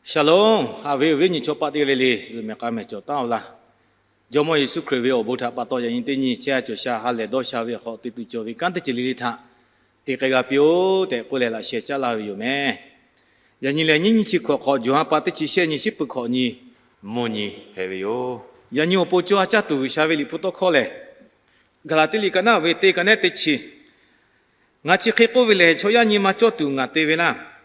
Shalom, haꞈ ve awˬ viˉ awˬ nyi chaw paˆ teˇ g'aˇ le le, zuhꞈ mehˬ k'a mehˬ cawˬ taˉ-oˬ laˇ. Jawˇmawˇ Yeˍsuˆ Hkriꞈ ve awˬ bon htaꞈ pa taw, yaꞈ nyi teˇ nyi chehˇ a cawˬ sha ha lehˬ dawˇ sha ve awˬ hk'aw te tuˬ cawˬ ve kanˉ teˇ ceuˬ le le htaꞈ te k'ai g'a piˇ-oˆ tehꞈ k'oˆ leh laꞈ sheh caˉ laˇ ve yoˬ meh. Yaꞈ nyi lehˬ, nyiˇ nyi chi hkawꞈ hk'awꞈ, Jawˇhanˬ pa teˇ chi shehˆ nyi, shiˉ peuˬ hkawꞈ nyi, mvuhˇ nyi hpehꞈ ve yoˬ. Yaꞈ nyi awˬ pon co ha caˇ tuˬ G'uiˬsha ve liꞈ hpu tawˇ hkawˇ lehˬ, Gaˍlaˍtiˆ liꞈ ka naˉ ve teˇ ka nehˉ teˇ chi, Ngaˬ chi hk'e k'oˆ ve lehˬ, chaw yaˇ nyi ma cawˇ tuˬ ngaˬ te ve laˇ.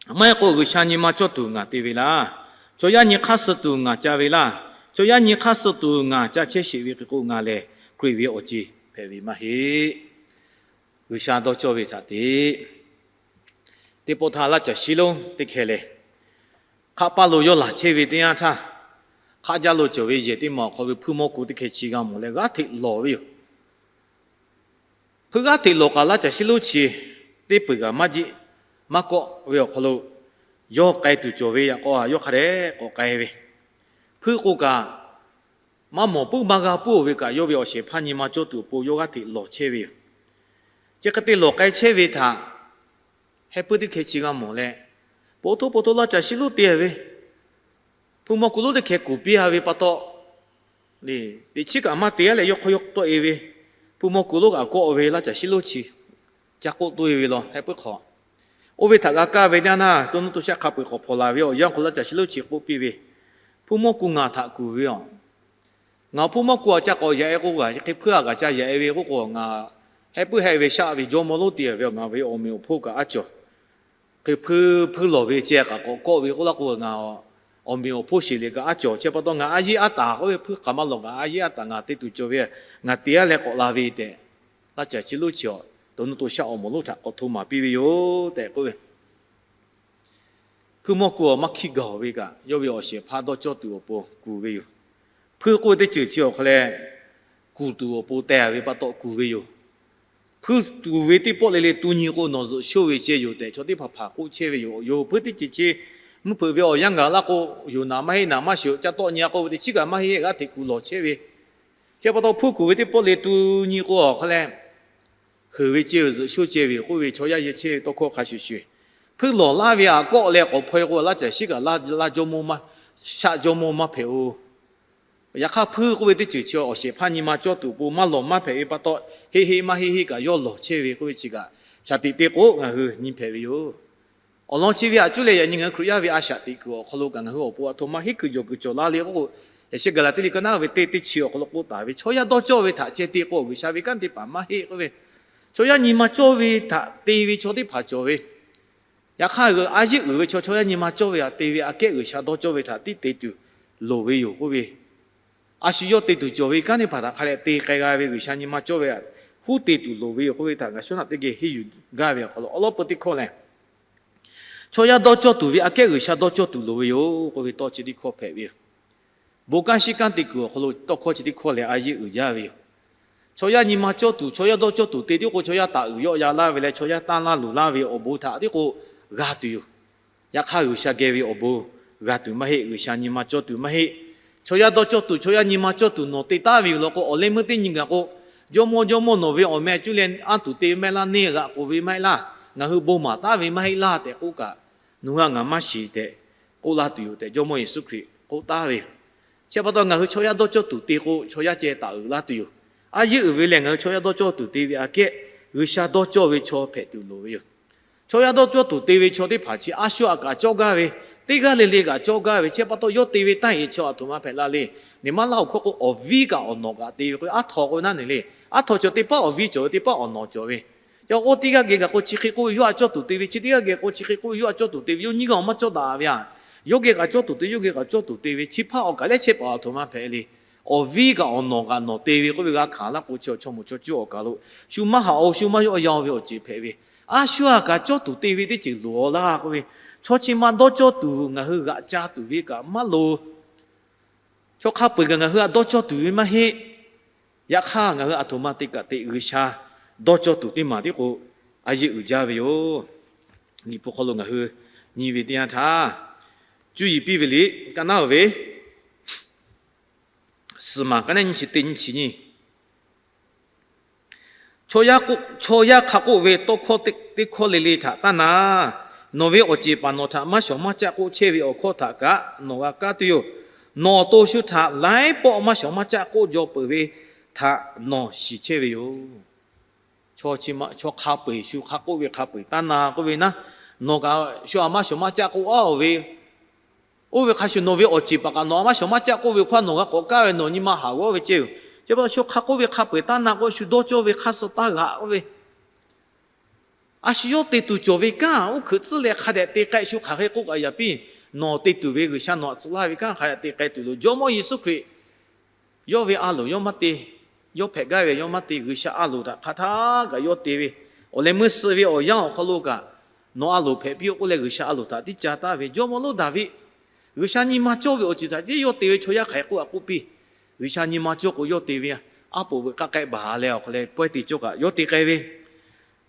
Maˇ heˆ k'o, G'uiˬsha nyi ma cawˇ tuˬ ngaˬ te ve laˇ. Chaw yaˇ nyi hk'aˇ suh tuˬ ngaˬ ca ve laˇ. Chaw yaˇ nyi hk'aˇ suh tuˬ ngaˬ ca chehˇ sheˍ ve hk'e k'o, ngaˬ lehˬ Hkriꞈ ve awˬ ceˬ hpehꞈ ve maˇ heˆ. G'uiˬsha dawˇ cawˇ ve htaꞈ te teˇ pawˆ htaˇ, laˇ caˬ shiˉ lonˉ teˇ hkeh lehˬ, hk'aˆ paˇ lo yawˇ laˬ chehˇ ve teˇ yanˇ htaˇ, hk'aˆ jaˇ lo cawˬ ve yehˬ teˇ maˬ awˬ hk'aw ve hpuiˇ mawˇ ku teˇ hkeh chi g'a mawˬ leh g'aˇ hteꞈ lawˬ ve yoˬ. Hpuiˇ g'aˇ hteꞈ lawˬ kaꞈ, laˇ caˬ shiˉ lonˉ chi teˇ peuˬ kaꞈ maˇ jiˆ maˇ kawˆ ve awˬ hk'aw lo, yawˇ k'ai tuˬ cawˬ ve yaꞈ k'aw yawˇ hk'a dehꞈ k'awꞈ k'ai ve. Hpuiˇ k'o kaꞈ, maˇ mawˬ puiˉ maˇ g'a puiˉ-oˬ ve kaꞈ, yawˇ ve awˬ shehˍ hpaˇ nyi ma cawˇ tuˬ awˬ pon yawˇ g'aˇ hteꞈ lawˬ chehˇ ve yoˬ. Chi hk'e te lawˬ k'ai chehˇ ve htaꞈ heh puiˉ teˇ hkeh chi g'a mawˬ leh, po htoˇ po htoˇ laˇ caˬ shiˉ lonˉ te ve, hpuiˇ mawˇ ku lonˉ teˇ hkeh kuˬ piˇ-a ve pa taw, teꞈ chiˉ kaꞈ maˇ te-a leh yawˇ hk'aw yawˇ tawˆ-e ve, hpuiˇ mawˇ ku lonˉ kaꞈ kawˆ ve, laˇ caˬ shiˉ lonˉ chi ca k'oˆ toˆ-e ve law heh puiˉ hk'awꞈ. Oˇ ve htaꞈ g'a kaˇ ve teˇ yanˇ htaˇ, to nuˇ to shaˆ hk'a peu-eˬ k'awꞈ hpawnˬ laˬ ve awˬ yanˇ hk'aw lo laˇ caˬ shiˉ lonˉ chi k'oˆ piˇ ve, Hpuiˇ mawˇ ku ngaˬ htaꞈ kuˬ ve yoˬ. Ngaˬ hpuiˇ mawˇ ku aꞈ ca k'awꞈ yaꞈ-e k'o, a hk'e hpuiˇ a kaꞈ ca yaꞈ-e ve k'oˆ k'o, ngaˬ heh puiˉ heh ve shaˆ ve jawˇmawˇ lonˉ te ve ngaˬ ve awˬ meꞈ awˬ hponˇ kaꞈ aˉ cawˬ. Hk'e hpuiˇ hpuiˇ lawˬ ve ceh kaꞈ k'awꞈ kawˆ ve k'oˆ laˇ k'o, ngaˬ awˬ meꞈ awˬ hponˇ sheˍ le kaꞈ aˉ cawˬ. Chi pa taw ngaˬ a yeˇ aˉ taˍ k'oˆ ve, hpuiˇ hk'aˬ ma lawˬ ngaˬ a yeˇ aˉ taˍ, ngaˬ te tuˬ cawˬ ve, ngaˬ te-a leh k'awꞈ la ve tehꞈ, laˇ caˬ shiˉ lonˉ chi awˬ to nuˇ to shaˆ awˬ moˍ lonˉ htaꞈ k'awꞈ hto maˍ piˇ ve yoˬ tehꞈ k'oˆ ve. Hpuiˇ mawˇ ku awˬ maˇ hkiˇ gaˬ-oˬ ve kaꞈ, yawˇ ve awˬ shehˍ hpaˇ dawˇ cawˇ tuˬ awˬ pon kuˬ ve yoˬ. Hpuiˇ k'oˆ ve teˇ ceuˬ chi awˬ hk'aw leh, kuˬ tuˬ awˬ pon teh ve pa taw kuˬ ve yoˬ. Hpuiˇ kuˬ ve teˇ pawˆ le le tu nyi k'o, nawˬ zuhꞈ shoˇ ve ceh yoˬ tehꞈ, chaw teˇ hpaˍ hpaˍ k'oˆ chehˇ ve yoˬ. Yoˬ, hpuiˇ teˇ ceuˬ chi mvuhˇ hpeuꞈ ve awˬ yanˇ gaˬ laˇ k'o, yoˬ naˍ maˇ heˆ, naˍ maˇ shiˍ, ca tawˆ nyi-a k'oˆ ve teꞈ chiˉ kaꞈ maˇ heˆ, g'aˇ hteꞈ kuˬ lawˬ chehˇ ve. Chi pa taw hpuiˇ kuˬ ve teˇ pawˆ le tu nyi k'o, awˬ hk'aw leh heuˬ ve ceh-oˬ, zuhꞈ shoˇ ceh ve k'oˆ ve chaw yaˇ yehˇ chehˇ ve tawˇ hkawˇ hk'a shuˍ shuˍ, hpuiˇ lawˬ laˇ ve aꞈ kawˆ leh k'awꞈ hpaw-e k'o, laˇ caˬ shiˉ kaꞈ laˇ jawˇmawˇ, shaˆ jawˇmawˇ maˇ hpehꞈ-oˬ. Yaꞈ hk'aˇ hpuiˇ k'oˆ ve teˇ ceuˬ chi awˬ shehˍ hpaˇ nyi ma cawˇ tuˬ awˬ pon maˇ lawˬ maˇ hpehꞈ ve pa taw, heˆ heˆ maˇ heˆ heˆ kaꞈ yawˇ lawˬ chehˇ ve k'oˆ ve chi kaꞈ, shaˍ tiꞈ te k'o ngaˬ hui nyi hpehꞈ ve yoˬ. Awˬ lawn chi ve aꞈ cuˉ leh yaꞈ nyi ngaˬ hui Hkriꞈ yaˇ ve a shaꞈ teꞈ kuiˬ awˬ hk'aw lo kaꞈ ngaˬ hui awˬ pon aˬ htoꞈ ma heˆ kuiˬ jawˬ kuiˬ cawˬ la le k'oˆ k'o, yaꞈ sheh Gaˍlaˍtiˆ liꞈ ka naˉ ve teˇ teˇ chi awˬ hk'aw lo k'oˆ taˍ ve, chaw yaˇ dawˇ cawˇ ve htaꞈ ceh te k'o, G'uiˬsha ve kanˉ teˇ hpaˍ maˇ heˆ k'oˆ ve, chaw yaˇ nyi ma cawˇ ve htaꞈ te ve chaw teˇ hpaˍ cawˬ ve, yaꞈ hk'aˇ a yeˉ uiˍ ve chaw, chaw yaˇ nyi ma cawˇ ve htaꞈ te ve aꞈ kehˉ G'uiˬsha dawˇ cawˇ ve htaꞈ tiˉ te tuˬ loˍ ve yoˬ k'oˆ ve, a shu yawˇ te tuˬ cawˬ ve kanˉ teˇ hpaˍ htaꞈ hk'a dehꞈ te k'ai g'a ve G'uiˬsha nyi ma cawˇ ve htaꞈ huˉ te tuˬ loˍ ve yoˬ k'oˆ ve htaꞈ ngaˬ shawˉ naꞈ teˇ geh henˇ yuˬ gaˇ ve awˬ hk'aw lo awˉ lawˉ peu teˇ hkawˇ lehˬ, chaw yaˇ dawˇ cawˇ tuˬ ve aꞈ kehˉ G'uiˬsha dawˇ cawˇ tuˬ loˍ ve yoˬ k'oˆ ve tawˇ chi teˇ hkawˇ hpehꞈ ve yoˬ. Bon kanˉ shiˉ kanˉ te kuiˬ awˬ hk'aw lo tawˇ hkawˇ chi teˇ hkawˇ lehˬ, a yeˉ uiˍ jaˇ ve yoˬ. Chaw yaˇ nyi ma cawˇ tuˬ, chaw yaˇ dawˇ cawˇ tuˬ te tiˉ k'o, chaw yaˇ taꞈ uiˍ yawˆ ya laˇ ve leh, chaw yaˇ tanˇ laˇ luˬ laˇ ve awˬ bon htaꞈ tiˉ k'o g'a tuˬ yoˬ. Yaꞈ hk'aˇ G'uiˬsha geh ve awˬ bon g'a tuˬ maˇ heˆ. G'uiˬsha nyi ma cawˇ tuˬ maˇ heˆ. Chaw yaˇ dawˇ cawˇ tuˬ, chaw yaˇ nyi ma cawˇ tuˬ nawˬ te taˉ ve yoˬ law k'o, awˬ leh meuˇ teˇ nyi gaˬ k'o, jawˇmawˇ jawˇmawˇ nawˬ ve awˬ meh cuˇ leh anˇ tuˬ te ve maˇ heˆ laˇ, neˇ g'aꞈ k'oˍ ve maˇ heˆ laˇ, ngaˬ hui bon maˍ taˉ ve maˇ heˆ laˇ tehꞈ k'oˆ kaꞈ, nawˬ hui htaꞈ ngaˬ maˇ shiˍ tehꞈ k'oˆ laˇ tuˬ yoˬ tehꞈ Jawˇmawˇ Yeˍsuˆ Hkriꞈ k'oˆ taˉ ve yoˬ. Chi pa taw ngaˬ hui chaw yaˇ dawˇ cawˇ tuˬ te k'o, chaw yaˇ ceh taꞈ uiˍ laˇ tuˬ yoˬ. A yeˉ uiˍ ve lehˬ, ngaˬ hui chaw yaˇ dawˇ cawˇ tuˬ te ve aꞈ kehˉ G'uiˬsha dawˇ cawˇ ve chaw hpehꞈ tuˬ loˍ ve yoˬ. Chaw yaˇ dawˇ cawˇ tuˬ te ve chaw teˇ hpaˍ chi a shu aꞈ kaꞈ cawˇ gaˇ ve, teˇ g'aˇ le le kaꞈ cawˇ gaˇ ve, chi pa taw yawˇ te ve taˇ heꞈ chaw aˬ htoꞈ ma hpehꞈ la le. Neˇ maˇ laˇ awˬ hkawˇ k'o, awˬ viˉ kaꞈ awˬ nawˬ kaꞈ te ve k'o, aˉ htaw k'oˆ ve naˉ neˬ le. Aˉ htaw chaw teˇ paˉ awˬ viˉ cawˬ ve, teˇ paˉ awˬ nawˬ cawˬ ve. Yaꞈ k'o teˇ g'aˇ geh kaꞈ k'o chi hk'e k'oˆ ve yawˇ aꞈ cawˇ tuˬ te ve, chi teˇ g'aˇ geh k'o chi hk'e k'oˆ ve yawˇ aꞈ cawˇ tuˬ te ve, yawˇ nyiˇ g'aˇ awˬ maˇ cawˇ daꞈ ve aꞈ. Yawˇ geh kaꞈ cawˇ tuˬ te, yawˇ geh kaꞈ cawˇ tuˬ te ve, chi hpaˇ awˬ kaꞈ lehˉ chehˇ paˍ aˬ htoꞈ ma hpehꞈ le. Awˬ viˉ kaꞈ awˬ nawˬ kaꞈ nawˬ te ve k'oˆ ve g'a hkanˍ laˇ k'o, chi awˬ chaw mawˬ chaw cuˇ awˬ kaˬ lo shu maˇ haꞈ-oˬ, shu maˇ yawˆ yan ve awˬ ceuˬ hpehꞈ ve. A shu aꞈ kaꞈ cawˇ tuˬ te ve teˇ ceuˬ loˍ-aw laˇ k'oˆ ve, chaw chi ma dawˇ cawˇ tuˬ ngaˬ hui g'aꞈ ca tuˬ ve kaꞈ maˇ loˍ. Chaw hk'a peu-eˬ kaꞈ ngaˬ hui aꞈ dawˇ cawˇ tuˬ ve maˇ heˆ. Yaꞈ hk'aˇ ngaˬ hui aˬ htoꞈ ma te kaꞈ te G'uiˬsha dawˇ cawˇ tuˬ teˇ maˬ tiˉ k'o, a yeˉ uiˍ jaˇ ve yoˬ. Liꞈ hpu hk'aw lo ngaˬ hui nyi ve teˇ yanˇ htaˇ, cuˇ yiˍ piˇ ve liꞈ ka naˉ-oˬ ve, suhˍ maˬ ka naˉ nyi chi teˇ nyi chi nyi. Chaw yaˇ hk'a k'oˆ ve tawˇ hkawˇ teˇ hkawˇ le le htaꞈ taˇ na. Nawˬ ve awˬ ceˬ paˍ nawˬ htaꞈ maˇ shawˍ maˇ caˆ k'oˆ chehˇ ve awˬ hkawˇ htaꞈ kaꞈ nawˬ g'a kaˇ tuˬ yoˬ. Nawˬ awˬ to shu htaꞈ laiˉ pawˆ maˇ shawˍ maˇ caˆ k'oˆ jaw peuˬ ve htaꞈ nawˬ shiˍ chehˇ ve yoˬ. Chaw hk'a peu-eˬ shu hk'a k'oˆ ve hk'a peu-eˬ taˇ na k'oˆ ve naˉ, nawˬ kaꞈ shu htaꞈ maˇ shawˍ maˇ caˆ k'oˆ aˉ-oˬ ve, oˇ ve hk'a shuˍ nawˬ ve awˬ ceˬ paˍ kaꞈ nawˬ htaꞈ maˇ shawˍ maˇ caˆ k'oˆ ve hkawˇ nawˬ g'a k'awꞈ kaˇ ve, nawˬ nyi ma haˍ g'awˇ ve ceh yoˬ. Chi pa taw shu hk'a k'oˆ ve hk'a peu-eˬ taˇ na k'o, shu dawˇ cawˇ ve hk'aˇ suh taˇ g'aꞈ k'oˆ ve, a shu yawˇ te tuˬ cawˬ ve kanˉ, oˇ hkeuꞈ tcuhˉ leh hk'a dehꞈ te k'ai, shu hk'aˬ hk'e k'oˆ kaꞈ yaꞈ piˇ, nawˬ te tuˬ ve G'uiˬsha nawˬ htaꞈ tcuh laˇ ve kanˉ hk'a dehꞈ te k'ai tuˬ loˬ. Jawˇmawˇ Yeˍsuˆ Hkriꞈ yawˇ ve a loˍ yawˇ maˇ te, yawˇ hpehꞈ gaˇ ve yawˇ maˇ te, G'uiˬsha a loˍ htaꞈ hk'a htaˇ kaꞈ yawˇ te ve, awˬ leh meuˇ suh ve awˬ yanˇ awˬ hk'aw lo kaꞈ, nawˬ a loˍ hpehꞈ piˇ-oˆ k'oˆ leh G'uiˬsha a loˍ htaꞈ tiˉ ca taˍ ve. Jawˇmawˇ lonˉ Daˍviˆ G'uiˬsha nyi ma cawˇ ve awˬ ceuˬ htaꞈ tiˉ yawˇ te ve, chaw yaˇ hk'aˬ hk'e k'oˆ a k'oˆ piˇ, G'uiˬsha nyi ma cawˇ k'o yawˇ te ve, aˉ poꞈ veuꞈ k'aˇ k'ehˆ baˬ leh awˬ hk'aw leh pawehˇ te cawˇ kaꞈ yawˇ te k'ai ve.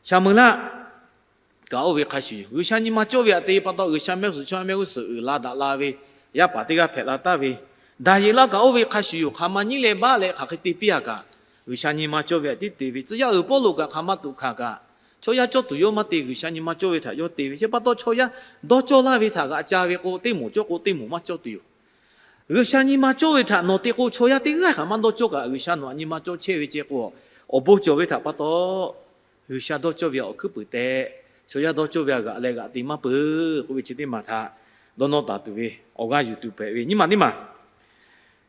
Saˍmo-eˍlaˆ kaꞈ oˇ ve hk'a shuˍ yoˬ. G'uiˬsha nyi ma cawˇ ve htaꞈ te pa taw G'uiˬsha mehˆ g'uˇ suhˍ chaw mehˆ g'uˇ suhˍ uiˍ la daꞈ la ve, yaˇ paˍ teˇ g'aˇ hpehꞈ la taˍ ve. Daˍyeˍlaˆ kaꞈ oˇ ve hk'a shuˍ yoˬ. Hk'aˬ ma nyiˉ leh baˆ leh hk'aˬ hk'e te piˇ-a kaꞈ, G'uiˬsha nyi ma cawˇ ve htaꞈ tiˉ te ve. Tcuh yaˇ uiˍ Pawˇluꞈ kaꞈ hk'aˬ ma tuꞈ hkanˍ kaꞈ, chaw yaˇ cawˇ tuˬ yawˇ maˇ te, G'uiˬsha nyi ma cawˇ ve htaꞈ yawˇ te ve. Chi pa taw chaw yaˇ dawˇ cawˇ laˇ ve htaꞈ g'aꞈ ca ve k'o, teˇ moˍ cawˇ k'o teˇ moˍ maˇ cawˇ tuˬ yoˬ. G'uiˬsha nyi ma cawˇ ve htaꞈ nawˬ te k'o, chaw yaˇ teˇ g'aˇ hk'aˬ maˇ dawˇ cawˇ kaꞈ, G'uiˬsha nawˬ htaꞈ nyi ma cawˇ chehˇ ve ceh k'o, awˬ bon cawˬ ve htaꞈ pa taw, G'uiˬsha dawˇ cawˇ ve awˬ hkuiˉ puiˍ tehꞈ, chaw yaˇ dawˇ cawˇ ve htaꞈ g'aꞈ leh g'aꞈ te maˇ peuˬ k'oˆ ve chi teˇ maˬ htaꞈ dawˇ nawˇ taˍ tuˬ ve awˬ g'aˇ yuˬ tuˬ hpehꞈ ve. Nyi maˬ teˇ maˬ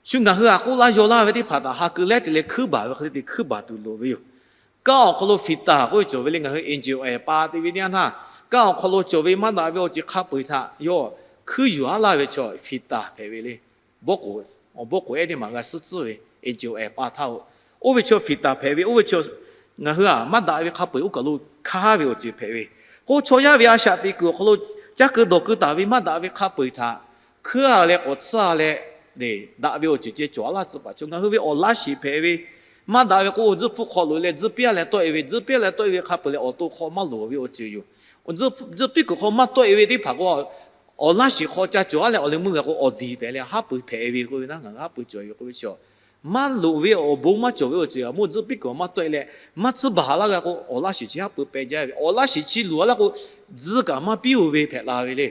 shu ngaˬ hui htaꞈ k'oˆ laˇ yaw laˇ ve teˇ hpaˍ htaꞈ ha keu leh te leh hkuiˉ baˬ ve hk'e le te hkuiˉ baˬ tuˬ loˍ ve yoˬ. Kanˉ awˬ hk'aw lo fiˍ taˍ k'oˆ ve cawˬ ve le. Ngaˬ hui N G O pa te ve teˇ yanˇ htaˇ, kanˉ awˬ hk'aw lo cawˬ ve maˇ daꞈ ve awˬ ceuˬ hk'a peu-eˬ htaꞈ yawˇ hkuiˉ yuˬ aˉ laˇ ve chaw fiˍ taˍ hpehꞈ ve le. Bawˇ k'oˍ, awˬ bawˇ k'oˍ ehˉ teˇ maˬ g'a suhˉ tcuhˉ ve, N G O pa htaˇ-oˬ, oˇ ve chaw fiˍ taˍ hpehꞈ ve. Oˇ ve chaw ngaˬ hui htaꞈ maˇ daꞈ ve hk'a peu-eˬ oˇ kaˬ lo hkanˇ ve awˬ ceuˬ hpehꞈ ve. K'o chaw yaˇ ve a shaꞈ teꞈ kuiˬ awˬ hk'aw lo caˇ keu dawˬ keu taˍ ve maˇ daꞈ ve hk'a peu-eˬ htaꞈ hkuiˉ-a leh k'awꞈ tcuhˉ-a leh, daꞈ ve awˬ ceuˬ ceh cawˬ aˉ laˇ tcuh paˍ chaw ngaˬ hui ve awˬ laˇ shiˍ hpehꞈ ve. Maˇ daꞈ ve k'o, tzuhˇ hpfuhˇ hk'aw loꞈ-e leh tzuhˇ piˇ-a leh tawˆ-e ve, tzuhˇ piˇ-a leh tawˆ-e ve hk'a peu-eˬ leh awˬ to hk'aw maˇ loˍ ve awˬ ceuˬ yoˬ. Tzuhˇ piˇ kuiˬ hk'aw maˇ tawˆ-e ve teˇ hpaˍ k'o, awˬ laˇ shiˍ hk'aw ca cawˬ-a leh awˬ leh meuˇ g'a k'o awˬ diˬ hpehꞈ leh haˉ pui hpehꞈ ve k'oˆ ve, ngaˬ hui haˉ pui cawˬ ve k'oˆ ve chi, maˇ loˍ ve awˬ bon maˇ cawˬ ve awˬ ceuˬ g'a mawˇ tzuhˇ piˇ kuiˬ maˇ tawˆ-e leh maˇ tcuhˉ baˬ laˇ g'a k'o, awˬ laˇ shiˍ chi haˉ pui peh jaˇ ve. Awˬ laˇ shiˍ chi luˬ-a laˇ k'o, tzuhˇ kaꞈ maˇ piˇ-oˬ ve hpehꞈ la ve le.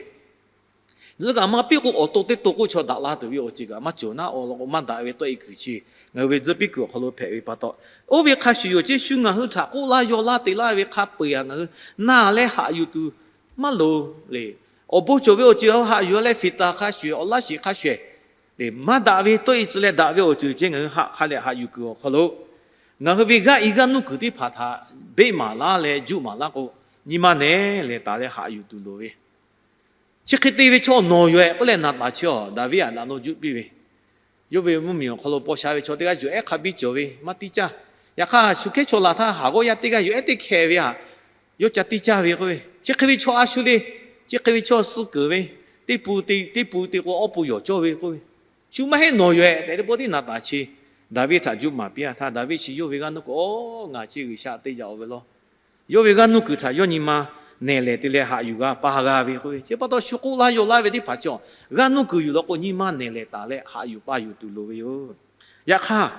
Tzuhˇ kaꞈ maˇ piˇ k'o, awˬ to teˇ to k'oˆ chaw daꞈ la tuˬ ve awˬ ceuˬ kaꞈ maˇ cawˬ naˉ, awˬ lawn k'o maˇ daꞈ ve tawˆ-e kuiˬ chi ngaˬ hui ve tzuhˇ piˇ kuiˬ awˬ hk'aw lo hpehꞈ ve pa taw, oˇ ve hk'a shuˍ yoˬ. Chi shu ngaˬ hui htaꞈ k'oˆ laˇ yaw laˇ te laˇ ve hk'a peu-eˬ htaꞈ ngaˬ hui na leh haꞈ yuˬ tuˬ maˇ loˍ le. Awˬ bon cawˬ ve awˬ ceuˬ htaꞈ haꞈ yuˬ leh fiˍ taˍ hk'a shuˍ, awˬ laˇ shiˍ hk'a shuˍ, maˇ daꞈ ve tawˆ-e tcuh leh daꞈ ve awˬ ceuˬ ceh ngaˬ hui haꞈ hk'a leh haꞈ yuˬ kuiˬ awˬ hk'aw lo, ngaˬ hui ve g'aˇ i g'aˇ nuˇ kuiˬ teˇ hpaˍ htaꞈ beˆ maˍ laˇ leh juˆ maˍ laˇ k'o, nyi ma nehˬ lehˬ taˍ leh haꞈ yuˬ tuˬ loˍ ve. Chi hk'e te ve chaw nawˬ yoˬ-ehꞈ k'oˆ leh naˍ taˍ chi-awˬ, Daˍviˆ htaꞈ daꞈ naw juˆ piˇ ve. Yawˇ ve mvuhˇmiˬ awˬ hk'aw lo paw sha ve chaw teˇ g'aˇ yoˬ-ehˉ hk'a biˇ cawˬ ve maˇ tiˇ caˇ. Yaꞈ hk'aˇ, shu hkehˉ chaw laˬ htaˇ haˍ g'awˇ yaˇ teˇ g'aˇ yoˬ-ehˉ teˇ hkeh ve htaꞈ yawˇ ca tiˇ caˇ ve k'oˆ ve. Chi hk'e ve chaw a shu le. Chi hk'e ve chaw suh keunˍ ve, teˇ pun te, teˇ pun te k'o awˇ pun yawˬ cawˇ ve k'oˆ ve. Shu maˇ heˆ nawˬ yoˬ-ehꞈ tehꞈ teˇ pawˆ tiˉ naˍ taˍ chi, Daˍviˆ htaꞈ juˆ maˍ piˇ-a htaˇ, Daˍviˆ chi yawˇ ve g'aˇ nuˇ kuiˬ, Awˬ, ngaˬ chi G'uiˬsha te yaꞈ-oˬ ve law. Yawˇ ve g'aˇ nuˇ kuiˬ htaꞈ yawˇ nyi ma nehˬ lehˬ te leh haꞈ yuˬ g'a pa g'a ve k'oˆ ve. Chi pa taw shu k'oˆ laˇ yaw laˇ ve teˇ hpaˍ chi-awˬ, g'aˇ nuˇ kuiˬ yuˬ law k'o, nyi ma nehˬ lehˬ taˍ leh haꞈ yuˬ pa yuˬ tuˬ loˍ ve yoˬ. Yaꞈ hk'aˇ,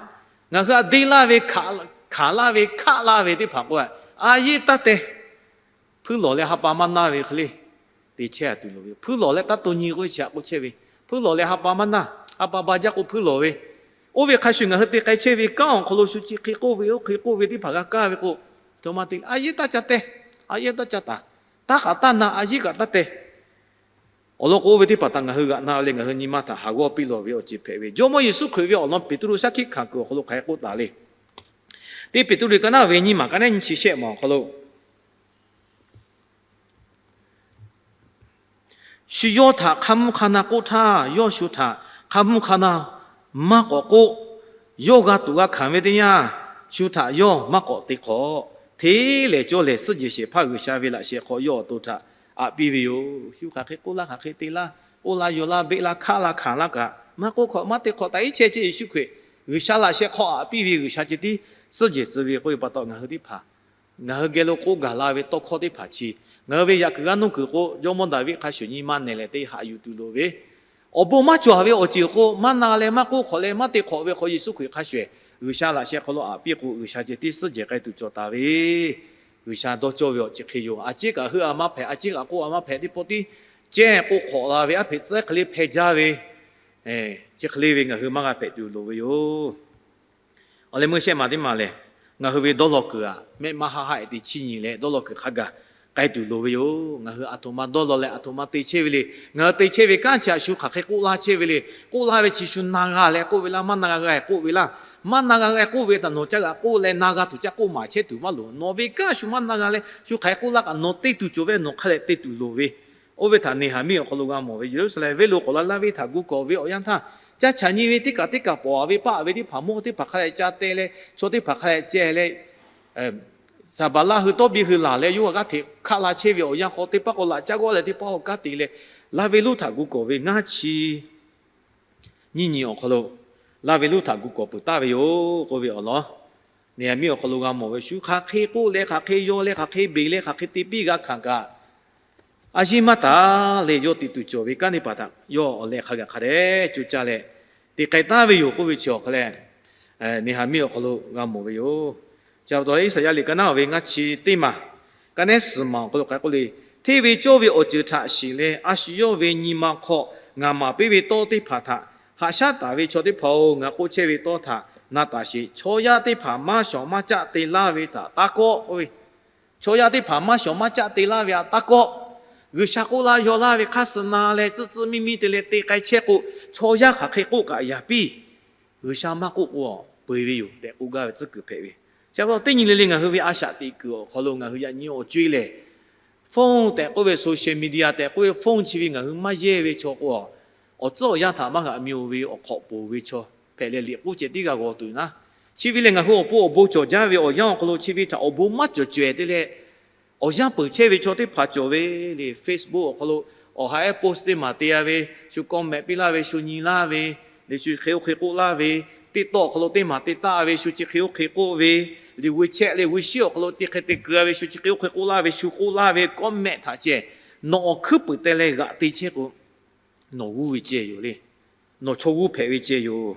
ngaˬ hui htaꞈ deˇ laˇ ve, hkanˍ laˇ ve, hkaˆ laˇ ve teˇ hpaˍ k'o, a yeˇ taˇ teh. Hpuiˇ lawˬ leh ha pa maˇ naˇ ve hk'e le te chehˇ-a tuˬ loˍ ve. Hpuiˇ lawˬ leh taˇ to nyi k'oˆ ve chi htaꞈ k'oˆ chehˇ ve. Hpuiˇ lawˬ leh ha pa maˇ naˇ, ha pa ba jaˇ k'o hpuiˇ lawˬ ve. Oˇ ve hk'a shuˍ ngaˬ hui te k'ai chehˇ ve kanˉ awˬ hk'aw lo shu chi hk'e k'oˆ ve, oˇ hk'e k'oˆ ve teˇ hpaˍ g'a kaˇ ve k'o, a yeˇ taˇ ca teh, a yeˇ taˇ ca taˍ, taˇ k'aꞈ taˇ na, a yeˇ kaꞈ taˇ teh. Awˬ lawn k'o, oˇ ve teˇ hpaˍ htaꞈ ngaˬ hui g'aꞈ na leh ngaˬ hui nyi ma htaꞈ haˍ g'awˇ piˇ lawˬ ve awˬ ceuˬ hpehꞈ ve. Jawˇmawˇ Yeˍsuˆ Hkriꞈ ve awˬ lawn Peˍtruˆ shaˉ hkiˆ hkanˍ kuiˬ awˬ hk'aw lo hk'aˬ hk'e k'oˆ taˍ le. Teˇ Peˍtruˆ ka naˉ ve nyiˇ maˬ ka naˉ nyi chi shehˆ maˬ awˬ hk'aw lo, shu yawˇ htaꞈ hk'a mvuhˇ hk'a na k'oˆ htaˇ, yawˇ shu htaꞈ hk'a mvuhˇ hk'a na maˇ k'awꞈ k'oˆ. Yawˇ g'a tuꞈ g'a hkanˍ ve teˇ yanˇ, shu htaꞈ yawˇ maˇ k'awꞈ te hk'awꞈ. Hteˇ lehˬ cawˇ lehˬ, suhˉ jehˬ shehˍ hpaˇ G'uiˬsha ve laꞈ sheh hk'aw yawˇ awˬ to htaꞈ aꞈ piˇ ve yoˬ. Shu hk'aˬ hk'e k'oˆ laˇ, hk'aˬ hk'e te laˇ, oˇ laˇ yaw laˇ, beˆ laˇ, hkaˆ laˇ, hkanˍ laˇ kaꞈ, maˇ k'oˆ hk'awꞈ maˇ te hk'awꞈ, taꞈ iˉ chehˇ ceh Yeˍsuˆ Hkriꞈ G'uiˬsha laꞈ sheh hk'aw aꞈ piˇ ve G'uiˬsha ceh tiˉ suhˉ jehˬ tcuh ve k'oˆ ve pa taw, ngaˬ hui teˇ hpaˍ ngaˬ hui geh lo k'oˆ gaˬ la ve tawˇ hkawˇ teˇ hpaˍ chi, ngaˬ hui ve yaꞈ kuiˬ g'aˇ nuˇ kuiˬ k'o, Jawˇmawˇ Daˍviˆ hk'a shuˍ nyi ma nehˬ lehˬ te haꞈ yuˬ tuˬ loˍ ve. Awˬ bon maˇ cawˬ ve awˬ ceuˬ k'o, maˇ na leh maˇ k'oˆ hk'awꞈ leh maˇ te hk'awꞈ ve hk'aw Yeˍsuˆ Hkriꞈ hk'a shuˍ G'uiˬsha laꞈ sheh hk'aw lo aꞈ piˇ k'o, G'uiˬsha ceh tiˉ suhˉ jehˬ k'ai tuˬ cawˬ taˍ ve G'uiˬsha dawˇ cawˇ ve awˬ chi hk'e yoˬ. A ciˉ kaꞈ heuˆ a maˇ hpehꞈ, a ciˉ kaꞈ k'oˆ a maˇ hpehꞈ teˇ pawˆ tiˉ cehˇ k'oˆ hk'awꞈ la ve aˉ hpehꞈ tcuhˉ hk'e le hpeh jaˇ ve, chi hk'e le ve ngaˬ hui maˇ g'a hpehꞈ tuˬ loˍ ve yoˬ. Awˬ leh meuˇ shehˆ maˬ teˇ maˬ lehˬ, ngaˬ hui ve dawˇ law kuiˬ aꞈ mehˆ maˇ haˆ haˆ e te chiˇ nyi leh dawˇ law kuiˬ hk'a gaˬ k'ai tuˬ loˍ ve yoˬ. Ngaˬ hui aˬ htoꞈ ma dawˇ law leh aˬ htoꞈ ma te chehˇ ve le. Ngaˬ hui te chehˇ ve kanˉ chi aꞈ shu hk'aˬ hk'e k'oˆ laˇ chehˇ ve le. K'oˆ laˇ ve chi shu na g'a leh k'oˆ ve laˇ, maˇ na g'a g'a k'oˆ ve laˇ. Maˇ na g'a g'a k'oˆ ve htaꞈ nawˬ ca g'a k'oˆ leh na g'a tuˬ ca k'oˆ maˍ chehˇ tuˬ maˇ loˍ. Nawˬ ve kanˉ shu maˇ na g'a leh shu hk'aˬ hk'e k'oˆ laˇ kaꞈ nawˬ te tuˬ cawˬ ve nawˬ hk'a leh te tuˬ loˍ ve, oˇ ve htaꞈ Neˍhaˍmiˆ awˬ hk'aw lo g'a mawˬ ve. Yeˍruˆsaˍlehnˍ venˇ lo k'awꞈ la laˇ ve htaꞈ gu kawꞈ ve awˬ yanˇ htaˇ, ca chaꞈ nyi ve teˇ kaꞈ teˇ kaꞈ pawˍ a ve paˆ ve teˇ hpaˍ mawˇ teˇ hpaˍ hk'a leh ca teh leh chaw teˇ hpaˍ hk'a leh ceh leh, Saˍbaˍlaˆ hui tawˇ biˇ hui laˬ leh yawˇ g'a g'aˇ hteꞈ hkaˆ la chehˇ ve awˬ yanˇ hk'aw teˇ paˉ k'awꞈ laꞈ caˇ g'awˇ leh teˇ paˉ awˬ kanˉ te leh, Laˇ venˇ lonˉ htaꞈ gu kawꞈ ve ngaˇ chi nyiˇ nyi awˬ hk'aw lo Laˇ venˇ lonˉ htaꞈ gu kawꞈ peuˬ taˍ ve yoˬ k'oˆ ve awˬ lawn Neˍhaˍmiˆ awˬ hk'aw lo g'a mawˬ ve. Shu hk'aˬ hk'e k'oˆ leh hk'aˬ hk'e yaw leh hk'aˬ hk'e beˬ leh hk'aˬ hk'e te piˇ g'a hkanˍ kaꞈ, a yiˇ maˇ taˍ leh yawˇ te tuˬ cawˬ ve kanˉ teˇ hpaˍ htaꞈ yawˇ awˬ leh hk'a gaˬ hk'a dehꞈ coˇ caˇ leh te k'ai taˍ ve yoˬ k'oˆ ve chi awˬ hk'a leh, Neˍhaˍmiˆ awˬ hk'aw lo g'a mawˬ ve yoˬ. Chi pa taw Iˉsaˍyaˆ liꞈ ka naˉ ve ngaˇ chi teˇ maˬ, ka nehˉ suhˍ maˬ awˬ hk'aw lo hk'aˬ hk'e k'oˆ le, hteˇ ve cawˇ ve awˬ ceuˬ htaꞈ shiˍ leh a shu yawˇ ve nyi ma hk'aw ngaˬ maˍ piˇ ve tawˇ teˇ hpaˍ htaꞈ haꞈ shaˉ taˍ ve chaw teˇ hpaˍ-oˬ, ngaˬ k'oˆ chehˇ ve tawˇ htaꞈ na taˍ sheˍ. Chaw yaˇ teˇ hpaˍ maˇ shawˍ maˇ caˆ te laˇ ve htaꞈ taˇ kawˆ k'oˆ ve, chaw yaˇ teˇ hpaˍ maˇ shawˍ maˇ caˆ te laˇ ve htaꞈ taˇ kawˆ. G'uiˬsha k'oˆ laˇ yaw laˇ ve hk'aˇ suh na leh tcuhˆ tcuhˆ miˇ miˇ te leh te k'ai chehˇ k'o, chaw yaˇ hk'aˬ hk'e k'oˆ kaꞈ yaˍ piˇ. G'uiˬsha maˇ k'oˆ k'o, peu eˬ ve yoˬ tehꞈ k'oˆ gaˇ ve tcuhˉ kuiˬ hpehꞈ ve. Chi pa taw teˇ nyi le le ngaˬ hui ve a shaꞈ teꞈ kuiˬ awˬ hk'aw lo ngaˬ hui yaꞈ nyi awˬ co e lehˬ, phone tehꞈ k'oˆ ve, social media tehꞈ k'oˆ ve, phone chi ve ngaˬ hui maˇ yehˇ ve chaw k'o, awˬ tcuhˉ awˬ yanˇ htaꞈ maˇ g'aꞈ mi-oˬ ve awˬ hk'awꞈ poˬ ve chaw hpehꞈ leh liꞈ k'oˆ ceh tiˉ g'a g'aw tuˬ naˉ. Chi ve lehˬ ngaˬ hui awˬ pon awˬ bon cawˬ jaˇ ve awˬ yanˇ awˬ hk'aw lo chi ve htaꞈ awˬ bon maˇ cawˬ cawehˬ te leh, awˬ yanˇ peuˬ chehˇ ve chaw teˇ hpaˍ cawˬ ve le. Facebook awˬ hk'aw lo awˬ ha ehˉ post teˇ maˬ te a ve, shu comment piˇ laˇ ve, shu nyi laˇ ve, le shu hk'e oˇ hk'e k'oˆ laˇ ve, TikTok awˬ hk'aw lo teˇ maˬ te taˆ ve, shu chi hk'e oˇ hk'e k'oˆ ve, le WeChat le WeChat awˬ hk'aw lo te hk'e te keu a ve, shu chi hk'e oˇ hk'e k'oˆ laˇ ve, shu k'oˆ laˇ ve comment htaꞈ ceh, nawˬ awˬ hkuiˉ puiˍ teh leh g'aꞈ te chehˇ k'o, nawˬ g'uˇ ve ceh yoˬ le. Nawˬ chaw g'uˇ hpehꞈ ve ceh yoˬ.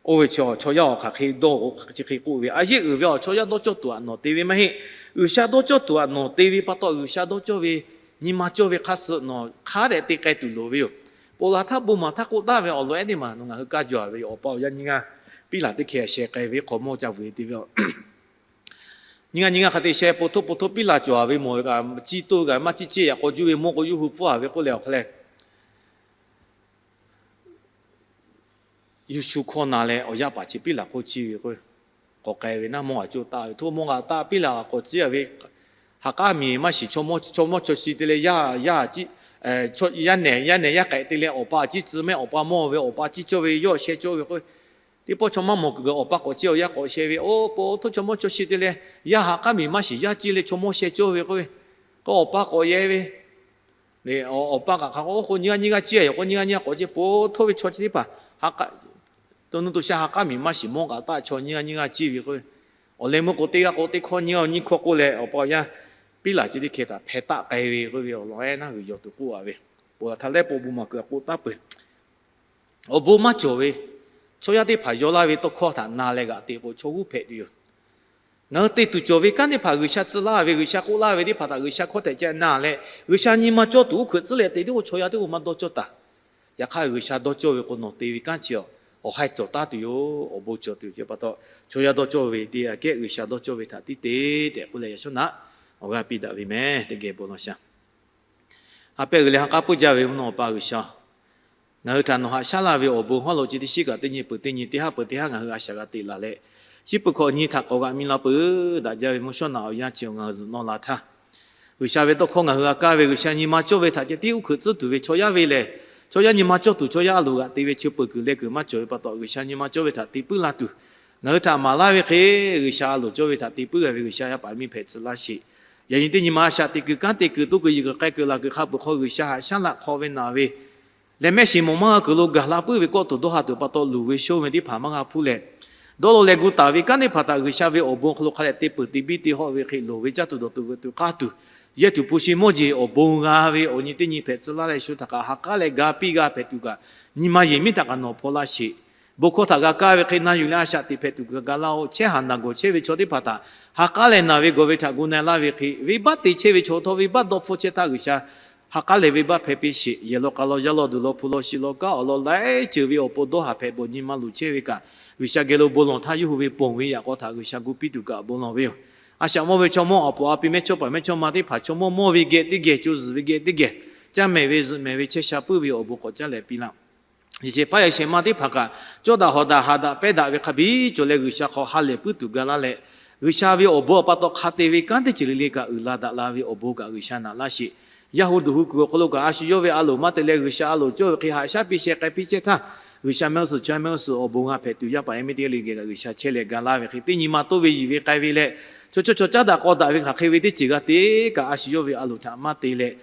Oˇ ve chaw, chaw yaˇ awˬ hk'aˬ hk'e dawˇ k'o chi hk'e k'oˆ ve, a yeˆ uiˍ ve awˬ chaw yaˇ dawˇ cawˇ tuˬ aꞈ nawˬ te ve maˇ heˆ. G'uiˬsha dawˇ cawˇ tuˬ aꞈ nawˬ te ve pa taw, G'uiˬsha dawˇ cawˇ ve nyi ma cawˇ ve hk'aˇ suh nawˬ hk'a dehꞈ te k'ai tuˬ loˍ ve yoˬ. Ponˬ laˬ htaˇ bon maˬ htaˇ k'oˆ taˍ ve awˬ lawn ehˉ teˇ maˬ nawˬ ngaˬ hui kaˇ jaw ve yoˬ. Awˬ pa awˬ yaˇ nyiˇ g'aˇ piˉ laˬ teˇ hkeh sheh k'ai ve hk'aw mawˇ ca vuiˬ te ve a. Nyiˇ g'aˇ nyiˇ g'aˇ hk'a te sheh po htoˆ po htoˆ piˉ laˬ cawˬ ve mawˬ ve kaꞈ, ciˇ toˇ g'aꞈ maˇ ciˇ ceˇ yaꞈ k'aw juˇ ve mawˇ k'o yuˇ hui pfuhˇ a ve k'oˆ leh awˬ hk'a leh yuˇ shu hkawˇ na leh awˬ yaˇ paˍ chi piˉ laˬ hk'oˆ ciˇ ve k'o, k'awꞈ k'ai ve naˉ mawˇ g'aꞈ co taˆ ve htoˇ mawˇ g'aꞈ taˆ piˉ laˬ g'aꞈ k'awꞈ ciˇ a ve, ha k'aˉ miˬ maˇ shiˍ chaw mawˇ chaw shi te leh yaˇ yaˇ ciˇ, yaˇ nehˬ yaˇ nehˬ yaˇ k'ehꞈ te leh awˬ pa ciˇ tcuh mehˆ awˬ pa mawˇ ve awˬ pa ciˇ cawˇ ve yawˇ sheh cawˇ ve k'o, teˇ pawˆ chaw maˇ mawˬ kuiˬ awˬ pa k'awꞈ ciˇ awˬ yaˇ k'awꞈ sheh ve, oˇ po htoˇ chaw mawˇ chaw shi te leh yaˇ ha k'aˉ miˬ maˇ shiˍ yaˇ ciˇ leh chaw mawˇ sheh cawˇ ve k'o, k'o awˬ pa k'awꞈ yehˇ ve, awˬ pa kaꞈ hk'a k'o oˇ k'o nyiˇ g'aˇ nyiˇ g'aˇ ciˇ a yoˬ k'o, nyiˇ g'aˇ nyiˇ g'aˇ k'awꞈ ciˇ po htoˇ ve chaw chi teˇ hpaˍ ha k'aˉ to nuˇ to sha ha k'aˉ miˬ maˇ shiˍ mawˇ g'aꞈ taˆ chaw nyiˇ g'aˇ nyiˇ g'aˇ ciˇ ve k'o, awˬ leh meuˇ k'o teˇ g'aˇ k'o teˇ hkawˇ nyiˇ g'aˇ nyiˇ hkawˇ k'oˆ leh awˬ pa awˬ yaˇ piˉ laˬ ceh teˇ hkeh htaꞈ hpeh taˆ k'ai ve k'oˆ ve awˬ lawn ehˉ naˉ g'uiˬ yaw tuˬ k'oˆ a ve, ponˬ laˬ htaˇ lehˉ po bon maˬ kuiˬ aꞈ k'oˆ taˉ peuˬ. Awˬ bon maˇ cawˬ ve chaw yaˇ teˇ hpaˍ yaw laˇ ve tawˇ hkawˇ htaꞈ na leh g'aꞈ te k'o chaw g'uˇ hpehꞈ tuˬ yoˬ. Ngaˬ hui te tuˬ cawˬ ve kanˉ teˇ hpaˍ G'uiˬsha tcuh laˇ ve, G'uiˬsha k'oˆ laˇ ve teˇ hpaˍ htaꞈ G'uiˬsha hkawˇ htehꞈ ca na leh G'uiˬsha nyi ma cawˇ tuˬ uˉ hkuiꞈ tcuhˉ leh te tiˉ k'o chaw yaˇ teˇ g'aˇ maˇ dawˇ cawˇ taˍ. Yaꞈ hk'aˇ G'uiˬsha dawˇ cawˇ ve k'o nawˬ te ve kanˉ chi awˬ ha cawˬ taˉ tuˬ yoˬ. Awˬ bon cawˬ tuˬ yoˬ. Chi pa taw chaw yaˇ dawˇ cawˇ ve teˇ g'aˇ kehˉ G'uiˬsha dawˇ cawˇ ve htaꞈ tiˉ te tehꞈ k'oˆ leh yaꞈ shawˉ naꞈ awˬ g'aˇ piˇ daꞈ ve meh. Teˇ geh bon law sha. Ha pehˇ g'uiˬ leh ha k'aˉ puiˉ jaˇ ve mvuhˇ naw awˬ pa G'uiˬsha, ngaˬ hui htaꞈ nawˬ haꞈ shaˉ laˇ ve awˬ bon hawˉ lo chi teˇ shiˉ kaꞈ teˇ nyi peuˬ teˇ nyi teˇ haˉ peuˬ teˇ haˉ ngaˬ hui a shaꞈ g'a teꞈ laˬ leh, chi peuˬ hkawꞈ nyi htaꞈ k'awꞈ g'aꞈ mi la peuˬ daꞈ jaˇ ve mvuhˇ shawˉ naꞈ awˬ yanˇ chi ngaˬ hui zuhꞈ nawˇ la htaˇ, G'uiˬsha ve tawˇ hkawˇ ngaˬ hui g'a kaˇ ve G'uiˬsha nyi ma cawˇ ve htaꞈ ceh tiˉ uˉ hkuiꞈ tcuhˉ tuˬ ve chaw yaˇ ve lehˬ, chaw yaˇ nyi ma cawˇ tuˬ chaw yaˇ a loˍ g'aꞈ te ve chi peuˬ kuiˬ leh kuiˬ maˇ cawˬ ve pa taw G'uiˬsha nyi ma cawˇ ve htaꞈ te puiˉ la tuˬ, ngaˬ hui htaꞈ maˍ laˇ ve hk'e G'uiˬsha a loˍ cawˇ ve htaꞈ te puiˉ g'a ve G'uiˬsha yaˇ paˍ miˇ hpehꞈ tcuh laˇ sheˍ. Yaꞈ nyi teˇ nyi ma a shaꞈ teꞈ kuiˬ kanˉ te kuiˬ toˇ kuiˬ yiˬ kuiˬ k'ai kuiˬ laˬ kuiˬ hk'a peuˬ hk'aw G'uiˬsha haꞈ shaˉ laꞈ hk'aw ve naˍ ve leh mehˆ shiˍ mawˬ maˇ g'a kuiˬ lo gaˬ la puiˉ ve kawˆ tuˬ dawˇ ha tuˬ pa taw luˬ ve shonˇ ve teˇ hpaˍ maˇ g'a hpuˇ leh, dawˇ law leh gu taˍ ve kanˉ teˇ hpaˍ htaꞈ G'uiˬsha ve awˬ bon hk'aw lo hk'a leh te peuˬ te biˇ te hawˆ ve hk'e loˍ ve caˇ tuˬ dawˬ tuˬ veuꞈ tuˬ k'aˇ tuˬ, yehˇ tuˬ hpu shi mawˇ jeˬ awˬ bon g'a ve awˬ nyi teˇ nyi hpehꞈ tcuh laˇ leh shu htaꞈ kaꞈ ha k'aˉ leh ga piˇ g'a hpehꞈ tuˬ kaꞈ, nyi ma yehˬ miˉ htaꞈ kaꞈ nawˬ hpaw laˇ sheˍ. Bon hkawˇ htaꞈ g'a kaˇ ve hk'e na yuˬ leh a shaꞈ teꞈ hpehꞈ tuˬ gaˬ ga laˇ-oˆ. Chehˇ haˍ naˬ gawˬ chehˇ ve chaw teˇ hpaˍ htaꞈ ha k'aˉ lehˬ naˬ ve gawˬ ve htaꞈ gu na-e laˇ ve hk'e, venˇbaˆ te chehˇ ve chaw htawˇ venˇbaˆ dawˇ hpfuhˇ chehˇ htaˇ G'uiˬsha ha k'aˉ lehˬ venˇbaˆ hpehˇ piˇ sheˍ. Yehˬ law k'a law yaˇ law duˬ law hpu law shi law kanˉ awˬ lawn laiˉ ceuˬ ve awˬ pon dawˇ haˍ hpehꞈ bawˬ nyi ma luˬ chehˇ ve kaꞈ, G'uiˬsha geh lo bon lawˬ htaˇ yawˇ hui ve ponˬ ve yaꞈ k'aw htaꞈ G'uiˬsha gu piˇ tuˬ kaꞈ bon lawˬ ve yoˬ. A shaꞈ mawˇ ve chaw mawˇ awˬ poˍ a pi mehˇchawˇpaˍ mehˇchawˇma teˇ hpaˍ chaw mawˇ mawˇ ve geh teˇ geh co zuhˬ ve geh teˇ geh caˇ mehˍ ve zuhꞈ mehˍ ve chehˇ sha puiˉ ve awˬ bon k'awꞈ caˉ leh piˇ laˇ. Yeˬ shehˍ hpaˇ yaꞈ shehˍ ma teˇ hpaˍ kaꞈ cawˇ daꞈ hawˍ daꞈ haꞈ daꞈ pehˇ daꞈ ve hk'a biˇ cawˬ leh G'uiˬsha hk'aw ha lehˬ puiˉ tuˬ ga laˇ leh, G'uiˬsha ve awˬ bon awˬ pa taw hk'a te ve kanˉ teˇ ceuˬ le le kaꞈ uiˍ la daꞈ la ve awˬ bon kaꞈ G'uiˬsha naꞈ laˇ sheˍ. Yaˇ hu duˬ hu kuiˬ awˬ hk'aw lo kaꞈ a shu yawˇ ve a loˍ maˇ te leh G'uiˬsha a loˍ cawˇ ve hk'e haꞈ shaˉ piˇ sheh k'ai piˇ chehˇ htaˇ, G'uiˬsha mehˆ g'uˇ suhˍ chaw mehˆ g'uˇ suhˍ awˬ bon g'a hpehꞈ tuˬ yaˇ paˍ yaˇ miˇ teˇ g'aˇ le geh kaꞈ G'uiˬsha chehˇ leh ga laˇ ve hk'e teˇ nyi ma toˇ ve yiˬ ve k'ai ve leh, chaw chaw chaw caˉ daꞈ k'aw daꞈ ve hk'aˬ hk'e ve teˇ ceuˬ g'a te kaꞈ a shu yawˇ ve a loˍ htaꞈ maˇ te leh,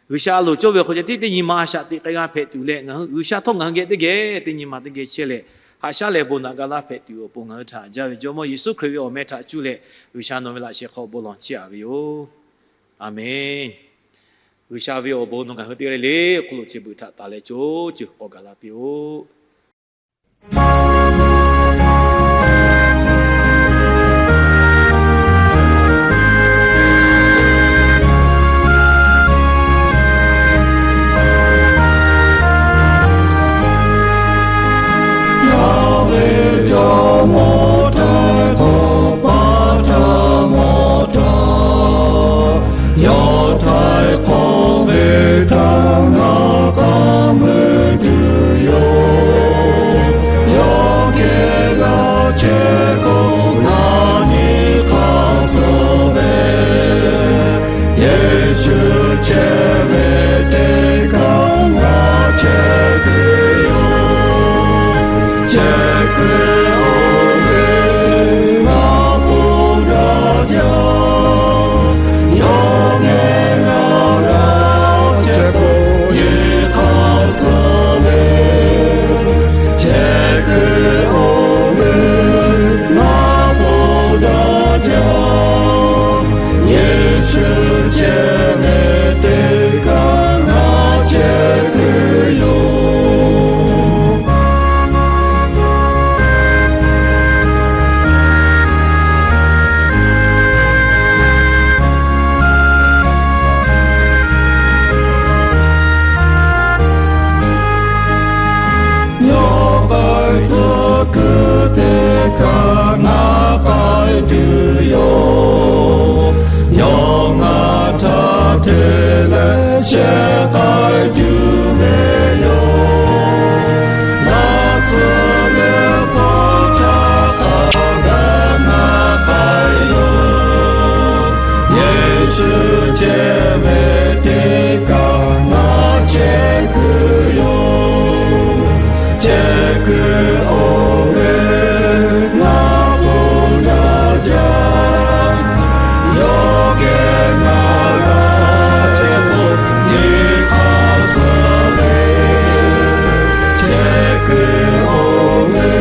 G'uiˬsha a loˍ cawˇ ve awˬ hk'aw ceh tiˉ teˇ nyi ma a shaꞈ teꞈ k'ai g'a hpehꞈ tuˬ leh ngaˬ hui G'uiˬsha htawˇ ngaˬ hui geh teˇ geh teˇ nyi ma teˇ geh chehˇ leh, haꞈ shaˉ leh bon naꞈ ga laˇ hpehꞈ tuˬ awˬ pon ngaˬ hui htaꞈ jaˇ ve Jawˇmawˇ Yeˍsuˆ Hkriꞈ ve awˬ meh htaꞈ cuˇ leh G'uiˬsha nawˬ ve laꞈ sheh hk'aw bon lawˬ chehˇ aꞈ ve yoˬ. A menˬ. G'uiˬsha ve awˬ bon nawˬ ngaˬ hui teˇ g'aˇ le le awˬ hk'aw lo chi beuꞈ htaꞈ taˍ leh co ceuˬ k'awꞈ gaˬ la piˇ-oˆ. Yaˇ ve Jawˇmawˇ htaiˍ hk'awꞈ paˇ htaˇ mawˇ htaˇ, yawˇ htaiˍ hk'awꞈ ve htaꞈ ngaˬ k'aˉ mui tuˬ yoˬ. Yawˇ geh g'a chehˇ k'o, ngaˬ nyi hk'a suh ve Yeˍsuˆ chehˇ ve teˇ kaꞈ ngaˬ chehˇ kuiˬ yoˬ. Chehˇ kuiˬ oˇ ve ngaˬ k'oˆ gaˇ jaˇ. Yawˇ geh g'a chehˇ k'o, nyi hk'a suh ve chehˇ kuiˬ oˇ ve ngaˬ k'oˆ gaˇ jaˇ. Yeˍsuˆ chehˇ ve teˇ kaꞈ ngaˬ chehˇ kuiˬ yoˬ. Yawˇ k'ai tcuh kuiˬ teˇ kaꞈ ngaˬ k'ai tuˬ yoˬ. Yawˇ ngaˬ htaꞈ hteˇ leh shehˍ k'ai tuˬ ve yoˬ. Laˇ tcuh leh paw htaˇ hk'a gaˬ ngaˬ k'ai yoˬ. Yeˍsuˆ chehˇ ve teˇ kaꞈ ngaˬ chehˇ kuiˬ yoˬ. Chehˇ kuiˬ oˇ ve ngaˬ k'oˆ gaˇ jaˇ. Yawˇ geh ngaˬ g'a chehˇ k'o, nyi hk'a suh ve chehˇ kuiˬ oˇ ve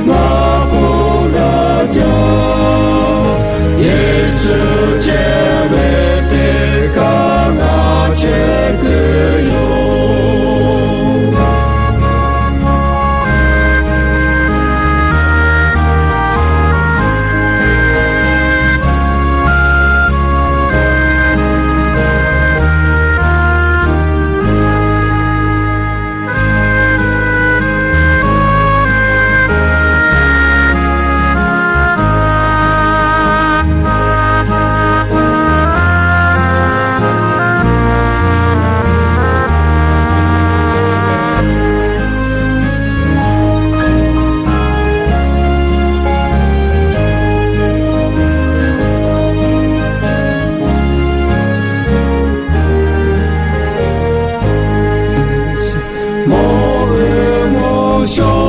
ngaˬ k'oˆ gaˇ jaˇ. Yeˍsuˆ chehˇ ve teˇ kaꞈ ngaˬ chehˇ kuiˬ yoˬ. Mawˇ ve mawˇ shaw